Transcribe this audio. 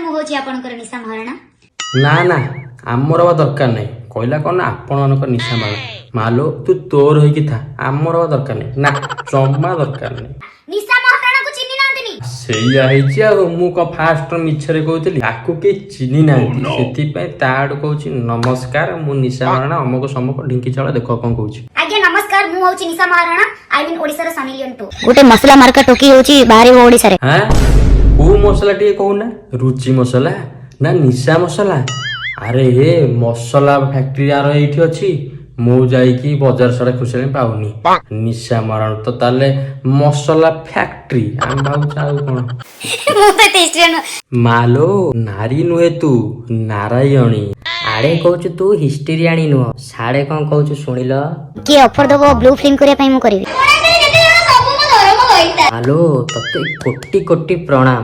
ମୁଁ ହଉଛି ଆପଣଙ୍କର ନିଶା ମହାରଣା। ନା ନା, ଆମର ବା ଦରକାର ନାହିଁ। କହିଲା କଣ ନା ଆପଣମାନଙ୍କ ନିଶା ମାଳ। ମାଲୋ, ତୁ ତୋର ହେଇକି ଥା, ଆମର ବା ଦରକାର ନାହିଁ। ନା, ଜମା ଦରକାର ନାହିଁ। ନିଶା ମହାରଣାକୁ ଚିହ୍ନି ନାହାନ୍ତିନି? ସେଇଆ ହେଇଛି ଆଉ। ମୁଁ କଣ ଫାଷ୍ଟ ମିଛରେ କହୁଥିଲି? ଆକୁ କେହି ଚିହ୍ନି ନାହାନ୍ତି, ସେଥିପାଇଁ ତା ଆଡୁ କହୁଛି, ନମସ୍କାର, ମୁଁ ନିଶା ମହାରଣା, ଅମକ ସମକ ଢିଙ୍କି ଚାଉଳ। ଦେଖ କଣ କହୁଛି। ଆଜ୍ଞା ନମସ୍କାର, ମୁଁ ହଉଛି ନିଶା ମହାରଣା, I mean ଓଡିଶାର ସନି ଲିଓନ ଟୁ। ଗୋଟେ ମସଲା ମାର୍କା ଟୋକି ହଉଛି ବାହାରିବ ଓଡିଶାରେ। ହାଁ, କୋଉ ମସଲା ଟିକେ କହୁନା? ରୁଚି ମସଲା ନା ନିଶା ମସଲା? ଆରେ ହେ, ମସଲା ଫ୍ୟାକ୍ଟ୍ରି ଆର ଏଇଠି ଅଛି। ମୁଁ ଯାଇକି ବଜାର ସାରା ଖୁସିରେ ପାଉନି। ନିଶା ମରଣ ତ ତାହେଲେ ମସଲା ଫ୍ୟାକ୍ଟ୍ରି, ଆମେ ଭାବୁଛୁ ଆଉ କଣ। ମୁଁ ତ ଏତେ ହିଷ୍ଟ୍ରି। ମାଲୋ, ନାରୀ ନୁହେଁ, ତୁ ନାରାୟଣୀ। ଆଡେ କହୁଛୁ ତୁ ହିଷ୍ଟିରିଆଣୀ ନୁହଁ, ସାଡେ କଣ କହୁଛୁ ଶୁଣିଲ? କିଏ ଅଫର ଦବ ବ୍ଲୁ ଫିଲ୍ମ କରିବା ପାଇଁ, ମୁଁ କରିବି। ଆଲୋ, ତତେ କୋଟି କୋଟି ପ୍ରଣାମ।